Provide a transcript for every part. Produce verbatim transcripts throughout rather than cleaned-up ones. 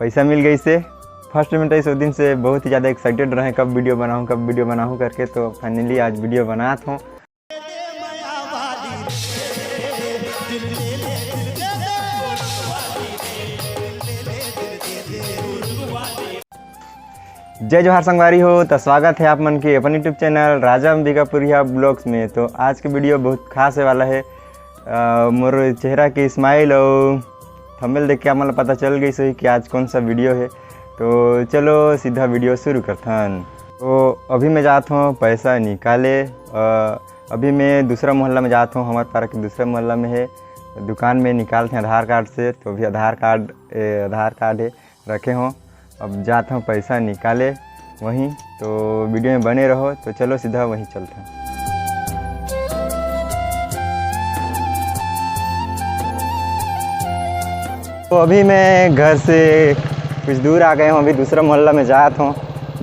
पैसा मिल गइसे। फर्स्ट में तो इस दिन से बहुत ही ज़्यादा एक्साइटेड रहे, कब वीडियो बनाऊँ, कब वीडियो बनाऊँ करके। तो फाइनली आज वीडियो बनात हों। जय जोहार संगवारी हो, तो स्वागत है आप मन के अपन YouTube चैनल राजा अंबिकापुरिया ब्लॉग्स में। तो आज के वीडियो बहुत खास होने वाला है। अ, मोर चेहरा के स्माइल और थंबनेल देख के आप मन ला पता चल गइस होही कि आज कौन सा वीडियो है। तो चलो सीधा वीडियो शुरू करथन। तो अभी मैं जात हों पैसा निकाले। अ, अभी मैं दूसरा मोहल्ला में जात हों, हमारे पारा के दूसरा मोहल्ला में है, दुकान में निकालथे आधार कार्ड से। तो अभी आधार कार्ड, ए, आधार कार्ड है, रखे हों। अब जात हों पैसा निकाले वहीं। तो वीडियो में बने रहो। तो चलो सीधा वहीं चलथन। तो अभी मैं घर से कुछ दूर आ गए हों, अभी दूसरा मोहल्ला में जात हों,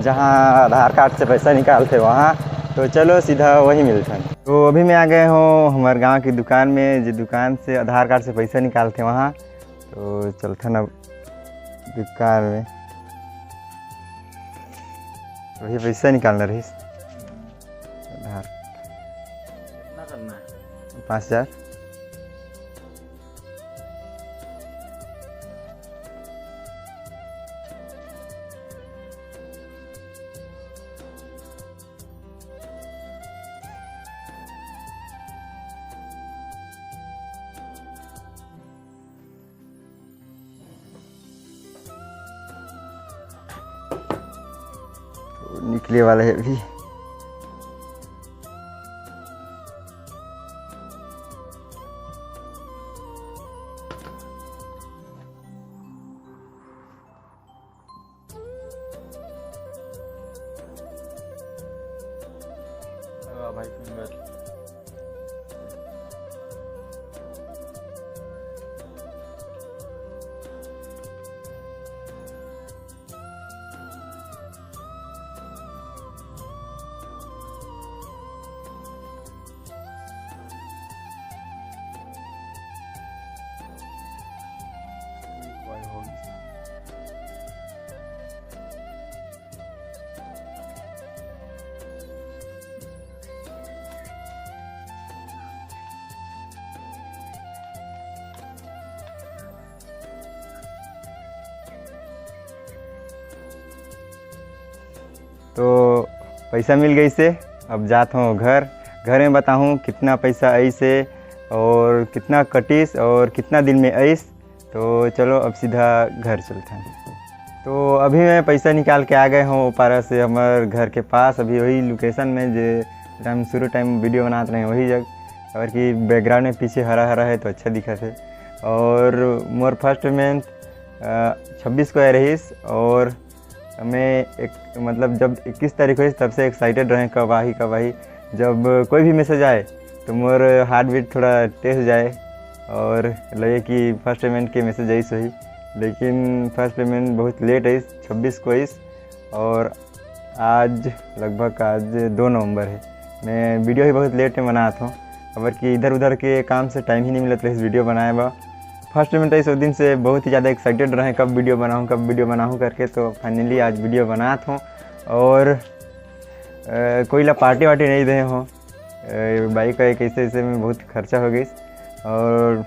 जहाँ आधार कार्ड से पैसा निकालथे वहाँ। तो चलो सीधा वहीं मिलथन। तो अभी मैं आ गए हों हमारे गांव की दुकान में, जो दुकान से आधार कार्ड से पैसा निकालथे वहाँ। तो चलथन अब दुकान में। वही पैसा निकालना रहिस। आधार। कितना करना है? पाँच हज़ार। निकले वाला है अभी। तो पैसा मिल गइसे, अब जात हों घर। घर में बताहूँ कितना पैसा आइसे और कितना कटिस और कितना दिन में आइस। तो चलो अब सीधा घर चलथन। तो अभी मैं पैसा निकाल के आ गए हों ओ पारा से हमर घर के पास, अभी वही लोकेशन में जे हम शुरू टाइम वीडियो बनात रहे वही जगह, और कि बैकग्राउंड में पीछे हरा हरा है तो अच्छा दिखत है। और मोर फर्स्ट पेमेंट छब्बीस को आए रहिस और मैं एक, मतलब, जब इक्कीस तारीख होइस, तब से एक्साइटेड रहें, कब आही, कब आही। जब कोई भी मैसेज आए, तो मोर हार्ट बीट थोड़ा तेज जाए और लगे कि फर्स्ट पेमेंट के मैसेज आइस होही। लेकिन फर्स्ट पेमेंट बहुत लेट आइस, छब्बीस को आइस, और आज लगभग आज दो नवंबर है। मैं वीडियो ही बहुत लेट में बनात हों, काबर कि इधर उधर के काम से टाइम ही नहीं मिलत रहिस वीडियो बनाए बर। फर्स्ट पेमेंट आइस ओ दिन से बहुत ही ज़्यादा एक्साइटेड रहें, कब वीडियो बनाहूँ, कब वीडियो बनाहूँ करके। तो फाइनली आज वीडियो बनात हों। और अ, कोई ला पार्टी वार्टी नहीं दे हों। अ, बाइक वाइक ऐसे ऐसे में बहुत खर्चा हो गइस। और,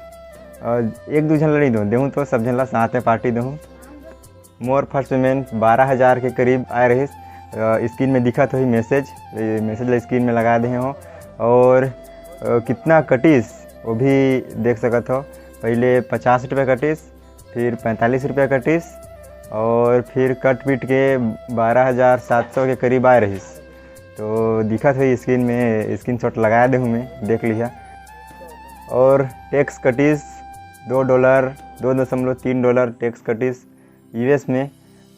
और एक दो झन ला नहीं दूँ, देहूँ तो सब झन ला साथ में पार्टी देहूँ। मोर फर्स्ट पेमेंट बारह हज़ार के करीब आए रहिस। अ, स्क्रीन में दिखत होही मैसेज, ये मैसेज ला स्क्रीन में लगा दे हों। और अ, कितना कटिस वो भी देख सकत हो। पहले पचास रुपये कटिस, फिर पैंतालीस रुपये कटिस, और फिर कट पीट के बारह हज़ार सात सौ के करीब आए रहिस। तो दिखत होही स्क्रीन में, स्क्रीनशॉट लगा देहूँ मैं, देख लिहा। और टैक्स कटिस दो डॉलर, दो दशमलव तीन डॉलर टैक्स कटिस यूएस में।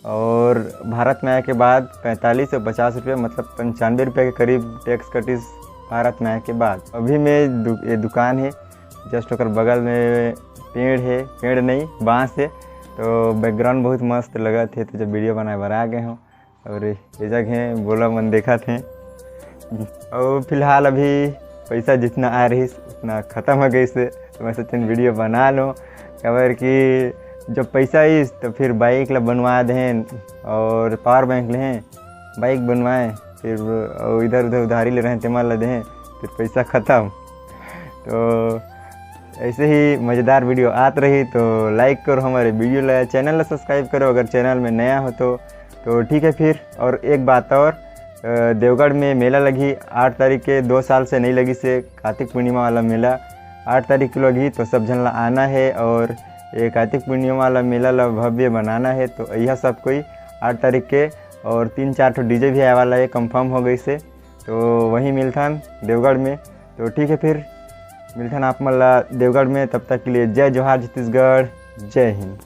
और भारत में आए के बाद पैंतालीस और पचास रुपये, मतलब पंचानवे रुपये के करीब टैक्स कटिस भारत में आए के बाद। अभी मैं दु-, ये दुकान है, जस्ट ओकर बगल में पेड़ है, पेड़ नहीं, बांस है। तो बैकग्राउंड बहुत मस्त लगत है, तो जब वीडियो बनाए बर आ गए हों। और ये जगह बोला मन देखत हे। और फिलहाल अभी पैसा जितना आए रहिस, उतना खतम हो गइस, तो मैं सोचेन वीडियो बना लूँ, काबर कि जब पैसा आइस तो फिर बाइक ला बनवा देहें और पावर बैंक लेहें, बाइक बनवाए, फिर अउ इधर उधर उधारी ले रहें तेमा ला देहें, फिर पैसा खत्म। तो ऐसे ही मज़ेदार वीडियो आत रही तो लाइक करो हमारे वीडियो ला, चैनल ला सब्सक्राइब करो अगर चैनल में नया हो तो। तो ठीक है फिर, और एक बात और, अ, देवगढ़ में मेला लगही आठ तारीख के, दो साल से नहीं लगिस हे कार्तिक पूर्णिमा वाला मेला। आठ तारीख के लगही तो सब झन ला आना है और ये कार्तिक पूर्णिमा वाला मेला ला भव्य बनाना है। तो यह सब कोई आठ तारीख के, और तीन चार ठो डीजे भी आए वाला है, कंफर्म हो गइस हे। तो वहीं मिलथन देवगढ़ में। तो ठीक है फिर, मिलथन आप मन ला देवगढ़ में। तब तक के लिए जय जोहार छत्तीसगढ़, जय हिंद।